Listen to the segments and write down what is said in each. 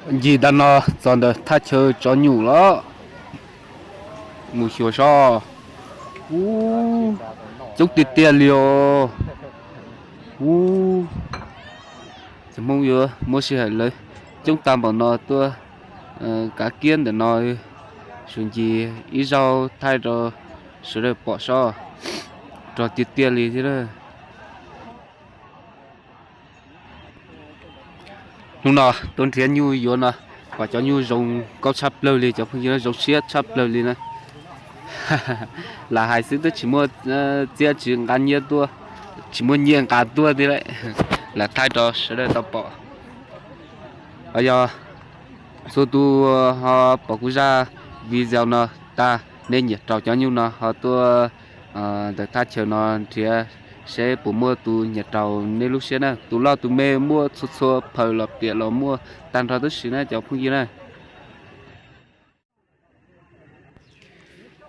Ncig tag no txog ntawm thaj chaw tso nyuj los mus xyuas sob. Ub, coob tiag tiag li os. Ub, cov Hmoob yuav muab sij hawm lawv coob tag npaum no tuaj kav kiab ntawm no, suav ncig ib zaug thaij rau sawv daws pom sob, rog tiag tiag li thiab. Hnub no tuaj nrhiav nyuj yuav no, pom cov nyuj zoo nkauj tshaj plaws li cov phooj ywg, zoo siab tshaj plaws li na. Lam hais xwb twb tsis muaj txiab tsis nqa nyiaj tuaj, tsis muaj nyiaj nqa tuaj tiag lawm. Lam thaij rau sawv daws tau pom. Yog txhua tus ho pom kuv zaj video no tag nej nyiam raug cov nyuj no ho tuaj ntawm thaj chaw no nrhiav seb puas muaj tus nyiam raug nej lub siab na. Tus loj tus me muaj txhua txhua phaws los piam los muaj tag nrho tib si na cov phooj ywg na.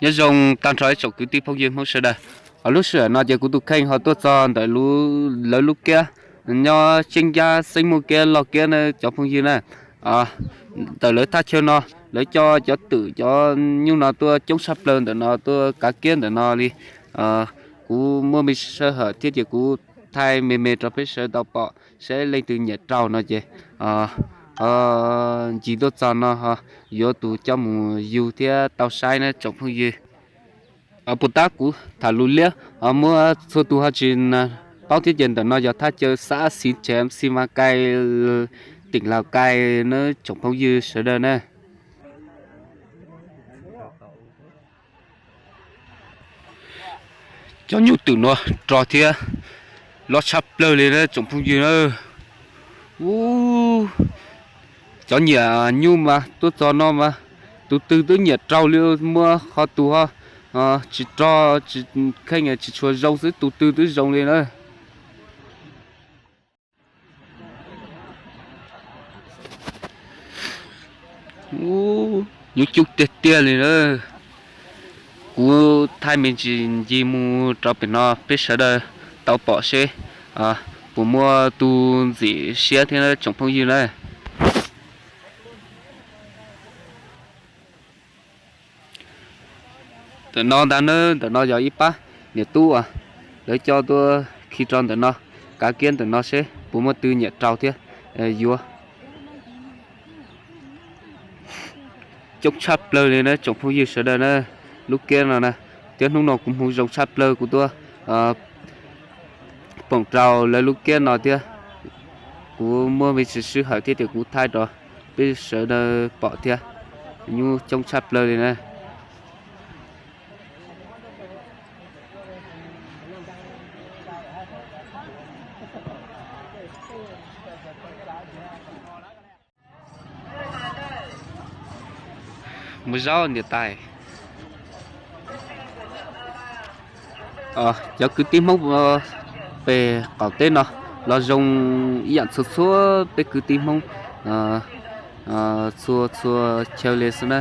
Nyob zoo tag nrho ib tsoom kwv tij phooj ywg Hmoob sawv daws. Ho lub sij hawm no ces kuv tus kheej ho tuaj txog ntawm lawv lub kiab nyob Tseeb Yab Xeeb Muaj Kiab Loj Kiab na cov phooj ywg na. Ntawm lawv thaj chaw no lawv coj cov twm cov nyuj no tuaj coob tshaj plaws ntawm no tuaj kav kiab ntawm no li. Kuv muaj me sij hawm thiab ces kuv thaij me me rau peb sawv daws tau pom, seb leej twg nyiam raug no ces ncig tuaj txog no ho yuav tus coj mus yug thiab tau saib na tsoom phooj ywg. Puas tab kuv tham lus liab ho muab txhua tus ho tsis paub thiab ces ntawm no yog thaj chaw xav xi tsem xi ma kai, teem Laus Kai na tsoom phooj ywg sawv daws na. Cov nyuj twm no rog thiab loj tshaj plaws li na tsoom phooj ywg na. Ub, cov nyiam nyuj mas tuaj txog no mas tus twg twb nyiam raug li, muaj qhov tus ho tsis rog tsis kheej tsis tshua zoo xwb, tus twg twb zoo li na. Ub, nyuj coob tiag tiag li na. Kuv thaij me ntsis ncig mus rau pem no peb sawv daws tau pom seb puas muaj tus ntxim siab thiab tsoom phooj ywg na. Ntawm no ntag na, ntawm no yog ib pab niam tub uas lawv coj tuaj khi rau ntawm no, kav kiab ntawm no seb puas muaj tus nyiam raug thiab yuav. Coob tshaj plaws li na tsoom phooj ywg sawv daws na, lub kiab no na, thiab hnub no kuv hmoov zoo tshaj plaws kuv tuaj pom rau lawv lub kiab no thiab. Kuv muaj me ntsis sij hawm thiab ces kuv thaij rau peb sawv daws pom thiab. Nyuj coob tshaj plaws li na. Mus zaub niam tais. Cov kwv tij Hmoob pem qaum teb no los zoo ib yam txhua txhua peb kwv tij Hmoob txhua txhua chaw li xwb na.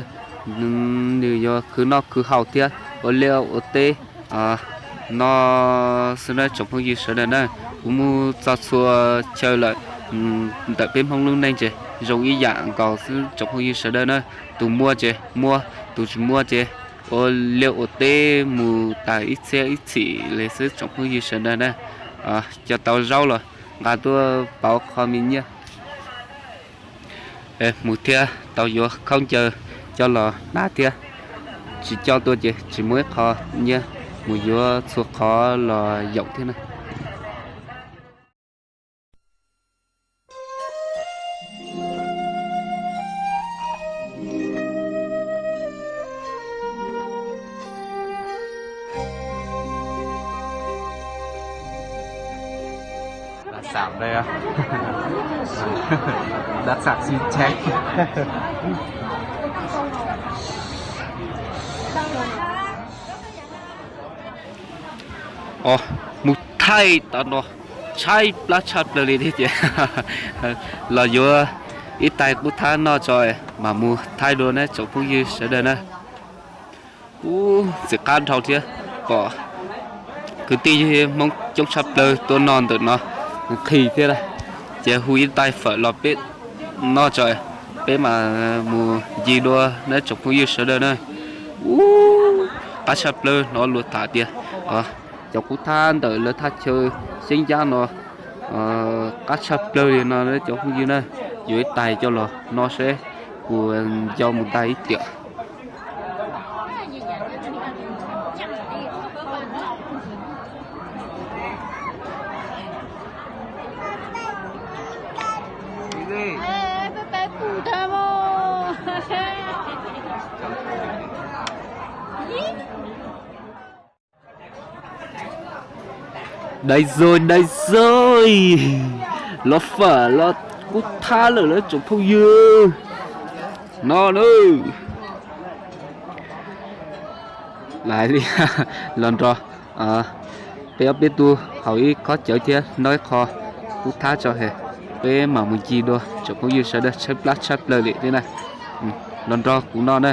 Nws yuav khwv noj khwv haus thiab ua liaj ua teb no xwb na tsoom phooj ywg sawv daws na. Kuv mus txog txhua chaw lawm, ntawm peb Hmoob lub neej ces zoo ib yam nkaus xwb tsoom phooj ywg sawv daws na. Tus muaj ces muaj, tus tsis muaj ces ua liaj ua teb mus tas ib txhiab ib txhis li xwb tsoom phooj ywg sawv daws na. Cov tau zaub los nqa tuaj pauv qho me nyiaj. Mus thiab tau yuav khaub ncaws coj los hnav thiab, tsis coj tuaj ces tsis muaj ib qho nyiaj mus yuav txhua qhov los yaum thiab na. Đa sạc đây á. Đa sạc xin check. Mus thaij tau no tshaib plab tshaj plaws li thiab ces los yuav ib tais qub thab noj tso mam mus thaij dua na tsoom phooj ywg sawv daws na. Ub, txiv qab dhau thiab, pom kwv tij Hmoob coob tshaj plaws tuaj noj ntawm no nqhis thiab na, ces hu ib tais fawm los peb noj tso. Peb mam mus ncig dua nawb tsoom phooj ywg sawv daws na. Ub, qab tshaj plaws, hnov luag tham tias cov qub thab ntawm lawv thaj chaw Xeeb Ncab no qab tshaj plaws li no nawb cov phooj ywg na. Yuav ib tais coj los no seb puas nco mus ntag ib tiam. Dais zog dais zog, los fam los qub thab lawm lawv tsoom phooj ywg no na. Lais li, los nrog peb ob peb tug haus ib khob cawv thiab noj ib qho qub thab tso es peb mam mus ncig dua tsoom phooj ywg sawv daws, tshaib plab tshaj plaws li thiab na. Los nrog kuv no na.